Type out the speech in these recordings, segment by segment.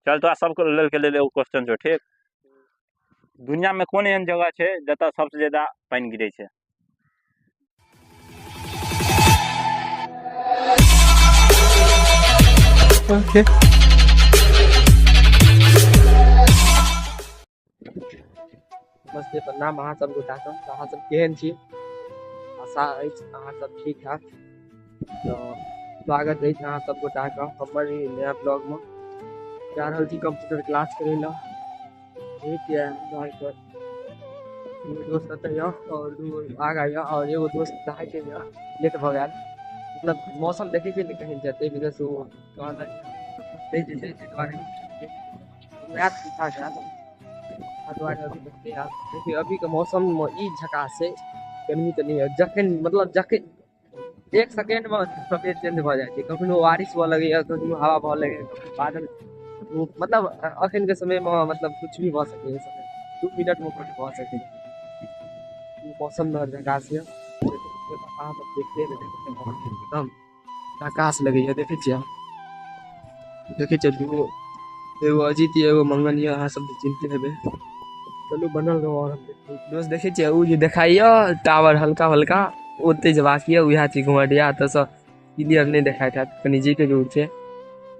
चल तोरा सबके लेल के लेल एगो क्वेश्चन छौ ठीक। दुनियामे कोन एहन जगह छै जतऽ सबसँ ज्यादा पानि गिरै छै? Okay. नमस्ते प्रणाम अहाँ सब गोटाके। तऽ अहाँ सब केहन छी? आशा अछि अहाँ सब ठीक हैत। तऽ स्वागत अछि अहाँ सब गोटाके हमर ई नया ब्लॉगमे। जा रहल छी कंप्यूटर क्लास करै लए। ठीक यऽ, हमरा आरके दूगो दोस्त एतऽ यऽ और दूगो आगाँ यऽ और एगो दोस्त नहाइके यऽ, लेट भऽ गेल। मतलब मौसम देखै छियै ने केहन छै, ताहि वजहसँ ओ कहलक नहि जेतै, ताहि दुआरे आयत पीछा से आयत। ताहि दुआरे अभी तक नहि आयत। देखियौ अभीके मौसममे ई झकास छै, गर्मी तऽ नहि यऽ। जखन मतलब जखन एक सेकेंडमे तबियत चेंज भऽ जाइ छै, कखनो बारिश हुअ लगैए, कखनो हवा बहऽ लगैए, कखनो बादल, मतलब अखनके समयमे मतलब किछु भी भऽ सकैए। समय 2 मिनटमे किछु भऽ सकैए। ई मौसममे झकास यऽ, अहाँ सब देखते हेबै। एकदम झकास लगैए। देखै छियै, देखै छियै, दूगो, एगो अजीत यऽ, एगो मंगल यऽ, अहाँ सब तऽ चिन्हते हेबै। चलू बनल रहू। और हम दोस्त देखै छियै, ओ जे देखाइए टावर हल्का हल्का, ओतहि जेबाक यऽ। उएह छै घुमडिया, एतऽसँ क्लियर नहि देखाइत हैत, कनि जाइते दूर छै।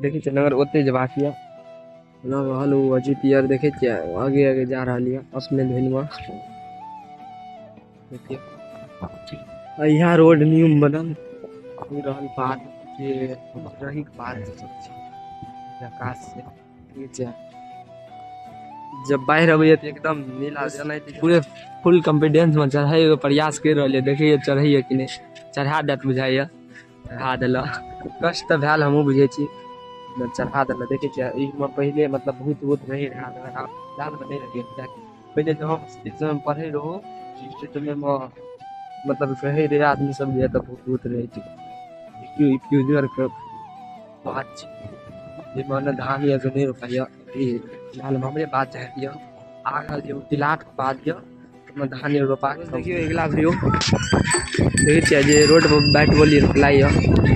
देखै छियै नगर, ओतहि जेबाक यऽ। एना रहल ओ अजीत यार, देखै छियै आगे आगे जा रहल यऽ अपने धुनमे। देखियौ यहाँ रोड न्यू बनल ई रहल पार्क, जे रहीके पार्क सब छै। आकाश छै, ठीक छै। जब बाढ़ि अबैया तऽ एकदम नीला जेनाहिते पूरे फुल कॉन्फिडेंसमे चढ़ैके प्रयास करि रहल यऽ। देखैए चढ़ैए कि नहि, चढ़ा देत बुझाइए, चढ़ा देलक। कष्ट तऽ भेल, हमहूँ बुझै छी, चढ़ा देलक। देखै छियै एहिमे पहिले मतलब बहुत बहुत रहै रहए, आब फिलहालमे नहि रहै। पहिले जब हम जे समयमे पढ़ै रहू, ओहि समयमे मतलब कहै रहै आदमी सब जे एतऽ बहुत बहुत रहै छै। देखियौ ई फ्यूचरके बात छै, जाहिमे ने धान यऽ नहि रोपाइए। ई फिलहालमे हमरे बात चाहैत यऽ, आगाँ जे तिलाके बाद यऽ ओहिमे धान यऽ रोपा। देखियौ अगिला वीडियो देखै छियै जे रोडपर बैट बॉल आर खेलाइए,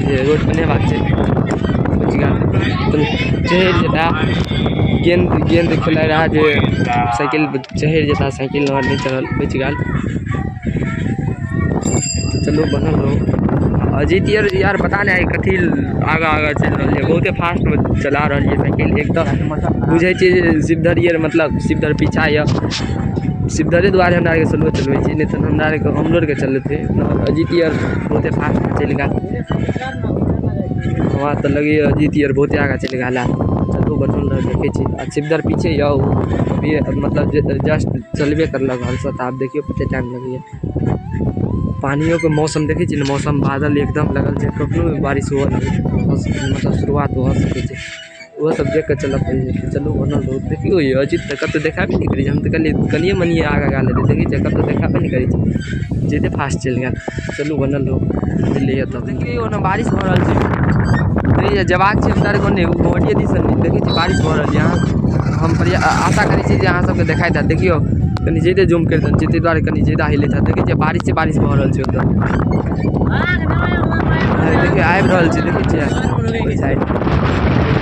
जे रोडपर नहि हेबाक छै। चढ़ि जेता गेंद, गेंद खेलाइ रहए जे साइकिल पर चढ़ि जेता, साइकिल नहि चढ़ल, बचि गेल। चलू बनल रहू। अजीत यार, यार पता नहि कथी आगाँ आगाँ चलि रहल यऽ, बहुते फास्टमे चला रहल यऽ साइकिल। एक तऽ बुझै छियै जे शिवधर यार, मतलब शिवधर पीछा यऽ, शिवधरे दुआरे हमरा आरके स्लो चलबै छी, नहि तऽ हमरा आरके हमरो आरके चलेतै। अजीत यार बहुते फास्टमे चलि गेल। हमरा तऽ लगैए अजीत यार बहुते आगाँ चलि गेल। चलू बनल रहू, देखै छी। आ शिवधर पीछे यऽ, ओ अभी मतलब जस्ट चलबे करलक घरसँ, तऽ आब देखियौ कते टाइम लगैए। पानियोके मौसम देखै छियै ने, मौसम बादल एकदम लगल छै, कखनो भी बारिश हुअ लगै, मतलब शुरुआत भऽ सकै छै। ओहो सब देख कऽ चलऽ पड़ै छै। चलू बनल रहू। देखियौ यौ अजीत तऽ कतहु देखाबे नहि करै छै। हम तऽ कहलियै कनिए मनिए आगाँ गेल हेतै, देखै छियै कतहु देखाबे नहि करै छै, जादे फास्ट चलि गेल। चलू बनल रहू, मिलैए तब। देखियौ ओना बारिश भऽ रहल छै, देखियौ जेबाक छै हमरा आरके ओन्ने मोहटिए दिसन। देखै छियै बारिश भऽ रहल यऽ। हम आशा करै छी जे अहाँ सबके देखाइत हैत। देखियौ कनि जादे जूम करि देने छियै, ताहि दुआरे कनि जादा हिलैत हैत। देखै छियै बारिशे बारिश भऽ रहल छै ओतऽ। देखियौ आबि रहल छै, देखै छियै ओहि साइड।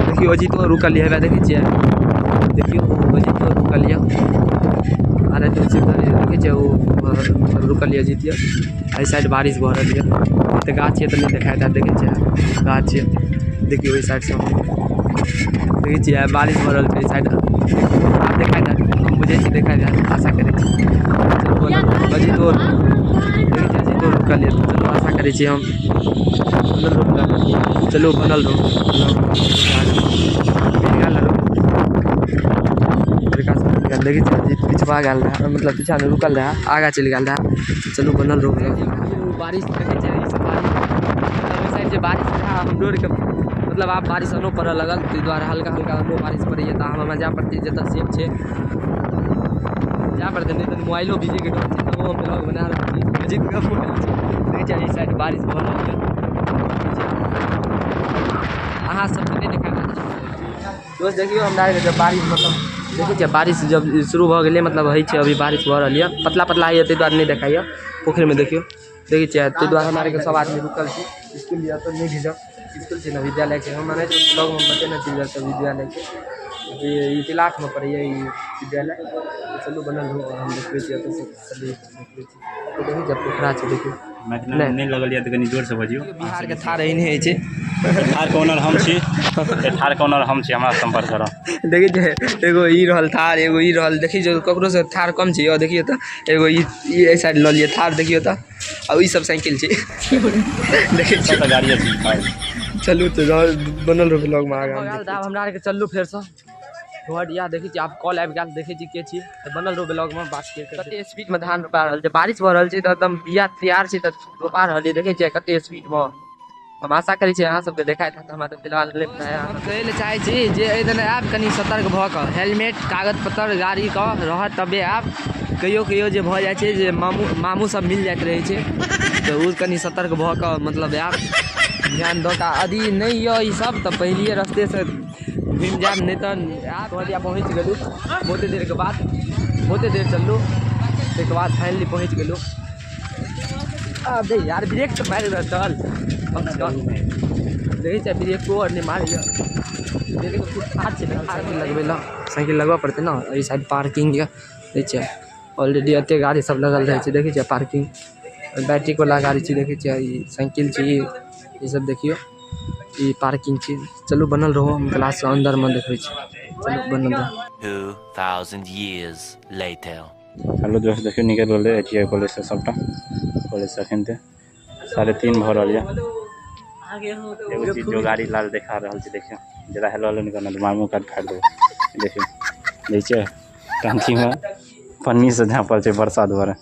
देखियौ अजीतो रुकल यऽ, हेबे देखै छियै। देखियौ अजीतो रुकल यऽ, आर एतऽ देखै छियै ओ मतलब रुकल यऽ अजीत यऽ। एहि साइड बारिश भऽ रहल यऽ, तऽ गाछ यऽ तऽ नहि देखाइत हैत। देखै छियै गाछ यऽ, देखियौ ओहि साइडसँ देखै छियै बारिश भऽ रहल छै एहि साइड। आब देखाइत हैत, हम बुझै छी देखाइत हैत, आशा करै छी। चलू अजीतो देखै छियै, अजीतो रुकल यऽ। चलू आशा करै छी हम बनल रहू। चलू बनल रहू। देखै छियै अजीत पिछुआ गेल रहए, मतलब पीछामे रुकल रहए, आगाँ चलि गेल रहए। चलू बनल रहू। बारिश देखै छियै, ई सब बारिश मतलब ओहि साइड जे बारिश रहए, हमरो आरके मतलब आब बारिश एनो पड़ऽ लगल, ताहि दुआरे हल्का हल्का एनो बारिश पड़ैए। तऽ हमरा जाय पड़तै जतऽ सेफ छै जाय पड़तै, नहि तऽ मोबाइलो भीजैके डर छै। तबो हम ब्लॉग बना रहल छी, अजीतके मोबाइल छै। देखै छियै एहि साइड बारिश भऽ रहल यऽ, अहाँ सबके नहि देखा रहल छी। दोस्त देखियौ हमरा आरके जब बारिश मतलब देखै छियै बारिश जब शुरू भऽ गेलै, मतलब होइ छै अभी बारिश भऽ रहल यऽ, पतला पतला होइए, ताहि दुआरे नहि देखाइए। पोखरिमे देखियौ, देखै छियै, ताहि दुआरे हमरा आरके सब आदमी रुकल छी। इसकुल यऽ तऽ नहि भिजब, इसकुल छै ने, विद्यालय छै। हम मानै छी ब्लॉगमे बतेने छी जे विद्यालय छै। ई तिलाठमे पड़ैए ई विद्यालय। चलू बनल रहू और हम देखबै छी एतऽसँ देखबै छी। देखै छियै पोखरा छै, देखियौ नहि लगल यऽ तऽ कनि जोरसँ बजियौ। बिहारके थार एहने होइ छै। थारके ओनर हम छी, थारके ओनर हम छी, हमरा सम्पर्क करब। देखै छियै एगो ई रहल थार, एगो ई रहल। देखै छियै ककरोसँ थार कम छै यौ। देखियौ तऽ एगो ई एहि साइड लऽ लिअ थार, देखियौ तऽ। आ ई सब साइकिल छै, देखै छियै गाड़ी छै। चलू तऽ बनल रहू ब्लॉगमे आगाँ। आब हमरा आरके चलू फेरसँ घर। या देखै छी आब कॉल आबि गेल, देखै छी के छी। तऽ बनल रहू ब्लॉगमे। बात के कते स्पीडमे धान रोपा रहल छै। बारिश भऽ रहल छै तऽ एकदम बिया तैयार छै तऽ रोपा रहल छै। देखै छियै कते स्पीडमे। हम आशा करै छी अहाँ सबके देखाइत हैत। हमरा तऽ फिलहाल हम कहै लए चाहै छी जे एहि दने आयब कनि सतर्क भऽ कऽ, हेलमेट कागज पत्तर गाड़ीके रहत तबे आयब। कहियो कहियो जे भऽ जाइ छै जे मामू मामू सब मिल जाइत रहै छै तऽ ओ कनि सतर्क भऽ कऽ मतलब आयब, ध्यान दऽ कऽ। यदि नहि यऽ ई सब तऽ पहिलिए रस्तेसँ घुमि जायब, नहि तऽ आयब। कहलियै पहुँच गेलहुँ बहुते देरके बाद, बहुते देर चललहुँ ताहिके बाद फाइनली पहुँच गेलहुँ। अबे यार ब्रेक तऽ मारि रहल चल कमसँ कम। देखै छियै ब्रेको आर नहि मारैए। ब्रेक ठाढ़ छै ने साइकिल लगबै लए, साइकिल लगबऽ पड़तै ने। एहि साइड पार्किंग यऽ, देखै छियै ऑलरेडी एते गाड़ी सब लगल रहै छै। देखै छियै पार्किंग बैटरीक वाला गाड़ी छै, देखै छियै ई साइकिल छै, ई सब देखियौ ई पार्किंग छै। चलू बनल रहू, हम क्लास अन्दरमे देखबै छी। चलू बनल रहू। 2000 years later. Hello दोस्त, देखियौ निकलि रहलै I T I कॉलेजसँ। सबटा कॉलेजसँ एखन तऽ 3:30 भऽ रहल यऽ। एगो चीज जो गाड़ी लाल देखा रहल छै, देखियौ जरा हेलो हेलो नहि करना, मामू काट फाड़ि देबै। देखियौ दै छियै टंकीमे पन्नीसँ झाँपल छै बरसा दुआरे।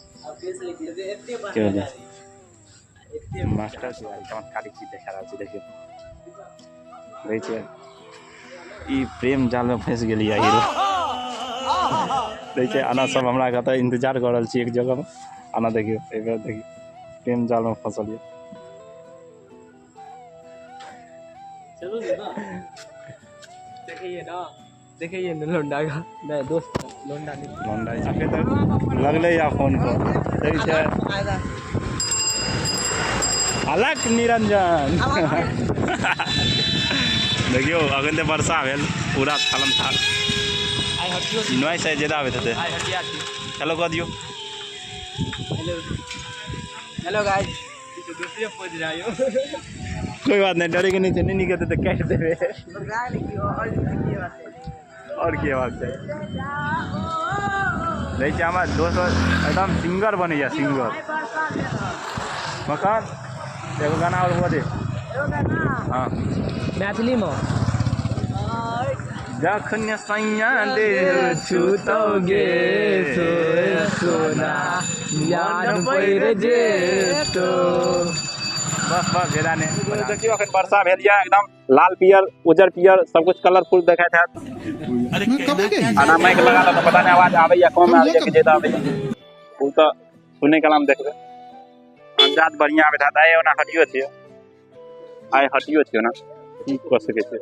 की भेलै मास्टर चमत्कारिक चीज देखा रहल छै। देखियौ दै छियै ई प्रेम जालमे फँसि गेलियै हीरो। दै छियै आना सब हमरा कतऽ इंतजार कऽ रहल छी एक जगहमे। आना देखियौ एहि बेर देखियौ प्रेम जालमे फँसल यऽ। चलू देखिए ना, देखिए ना लोंडा का नहीं दोस्त, लोंडा नहीं लोंडा अखन तक लगलै या फोन पर। देखै छियै अलग निरंजन। देखियौ अखन तऽ वर्षा भेल पूरा थालम थाल। नॉइस आइ ज्यादा आबैत हेतै। हेलो कऽ दियौ। हेलो हेलो गाइस, दूसरे पोज रहा है। कोई बात नहीं, डरे के नहीं, नहीं निकलते तो काटि देबै। और की बात छै। दै छै हमर दोस्त एकदम सिंगर बनैया, सिंगर मकान। एगो गाना और हुआ दे। हाँ मैथिलीमे जखन सैया दे छूतोगे सोना याद पड़ि जेतो। बस बस ज्यादा नहीं। देखियौ अखन वर्षा भेल यऽ, एकदम लाल पियर उजर पियर सब कुछ कलरफुल देखाइत हैत। आना माइक लगा लो तऽ पता नहीं आवाज आबैया कम आबैया कि ज्यादा आबैया, ओ तऽ सुनै कलाम देखबै। अंदाज बढ़िआँ आबैत हैत। आइ ओना हटियो छै, आइ हटियो छै ओना की कऽ सकै छै।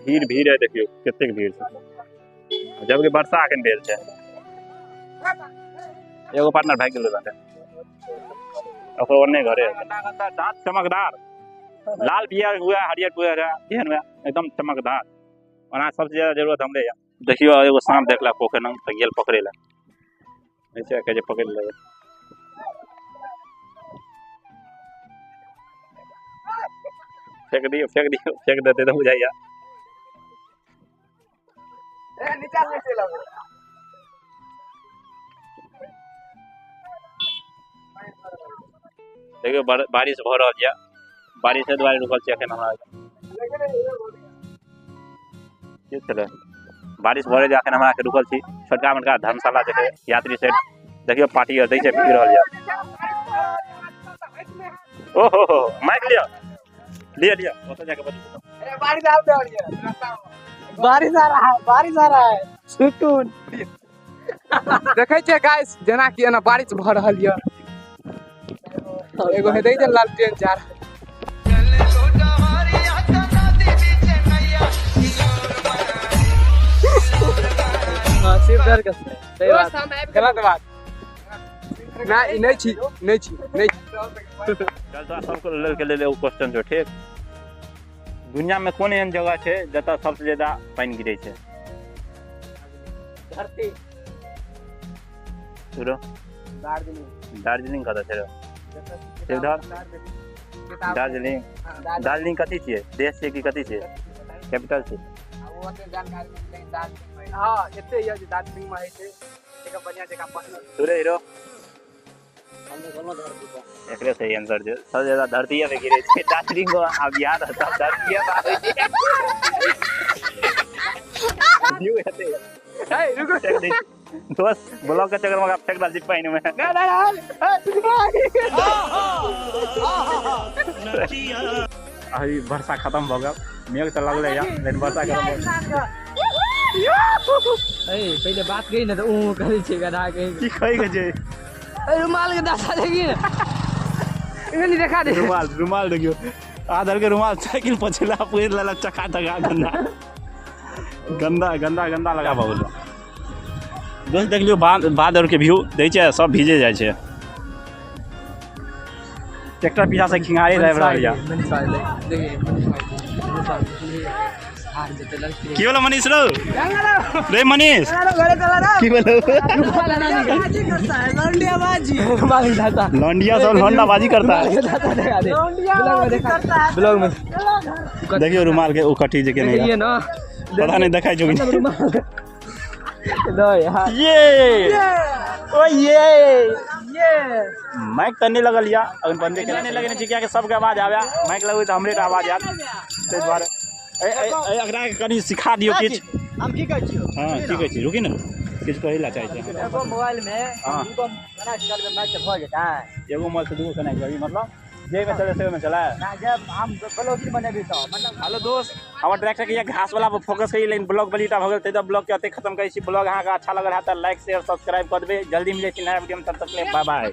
भीड़ भीड़ है, देखियौ कतेक भीड़ छै, जबकि वर्षा अखन भेल छै। एगो पार्टनर भागि गेल बाटे, ओकर ओन्ने घरे। दाँत चमकदार, लाल पियर हुआ हरियर पियर हुआ जेहन हुआ एकदम चमकदार। ओना सबसे ज्यादा जरूरत हमरे यऽ। देखियौ एगो साँप देखला पोखरि मे तऽ गेल पकड़ै लए, ऐसे कहै छै पकड़ि लेबै। फेक दियौ फेक दियौ, फेक देतै तऽ बुझाइया। देखियौ बारिश भऽ रहल यऽ, बारिशे दुआरे रुकल छी अखन हमरा। की छलै बारिश भऽ रहल यऽ अखन हमरा के रुकल छी। छोटका मोटका धर्मशाला देखै यात्री सेट, देखियौ पार्टी आर दै छै, बिक रहल यऽ। ओहो हो माइक लिअ लिअ लिअ, ओतऽ जाके बजू। बारिश आ रही है, बारिश आ रहा है, बारिश आ रहा है, सुकून। देखै छियै गाइस जेना कि एना बारिश भऽ रहल यऽ। एगो हेतै जे लाल ट्रेन जा रहल। हाँ, सिर दर्द के सही बात, गलत बात ना, ई नहीं छी, नहीं छी, नहीं। चल तो सबको लेल के लेल एगो क्वेश्चन छौ, ठीक? दुनिया में कोन एहन जगह छै जतऽ सबसे ज्यादा पानि गिरै छै? धरती। सुरो दार्जिलिंग। दार्जिलिंग कतऽ छै रो? देवधर? दार्जिलिंग। दार्जिलिंग कथी छियै? देश छियै कि कथी छियै? कैपिटल छियै। ओ ओते जानकारी नहीं दार्जिलिंग में। हां एते ये जे दार्जिलिंग में है छै एक बढ़िया जगह पसंद। सुरे हीरो हम कोनो धरती पर एकरे सही आंसर छै। सबसे ज्यादा धरती पे गिरे छै दार्जिलिंग को। अब याद सब धरती पे आबै छै। व्यू हेतै। ए रुको दोस्त ब्लॉग के चक्कर में फेंक डाल छी पानि में। ना ना ना अभी वर्षा खत्म भ गेल, मेघ तऽ लगलै या लेकिन वर्षा खत्म भ गेल। ए पहिले बात कही ने त ऊ करै छै गधा के की कहै के छै? ए रुमाल के दासा देखी ने इने देखा दे। रुमाल रुमाल देखियो आधर के रुमाल साइकिल पछिला पुर लेलक चका तका गंदा गंदा गंदा गंदा लगा भऽ गेल। दोस्त देख लियौ बादर के व्यू दै छै सब भीजे जाइ छै। ट्रैक्टर पीछा से खिंगारे आबि रहल या। की भेलो मनीष रो? रे मनीष की भेलो? लौंडिया सब लौंडाबाजी करता है। ब्लॉग में देखियो रुमाल के ओ कटी जे के नहीं ना पता नहीं देखाई जो नहीं यार। ये ओ ये माइक त नहीं लगल या अगर बंदे के नहीं लगने छै किया सबके आवाज आवे। माइक लगबै त हमरे आवाज आयत ताहि दुआरे ए ए एकरा कनि सिखा दियौ किछु। हम की कहै छियौ? हां की कहै छी? रुकी ने किछु कहै ला चाहै छी। एगो मोबाइल में दूगो कनेक्ट करबै माइक त भ जेतै। एगो मोबाइल से दूगो कनेक्ट करबी मतलब जे में चले से में चला ना। जब हम ब्लॉग बनेबी त मतलब। हेलो दोस्त हमर ट्रैक्टर के घास वाला पर फोकस करी लेकिन ब्लॉग बलीटा भ गेल तै ब्लॉग के अते खत्म करै छी। ब्लॉग अहाँके अच्छा लगल है त लाइक शेयर सब्सक्राइब कर देबै। जल्दी मिलै छी नया वीडियो में, तब तक के लिए बाय बाय।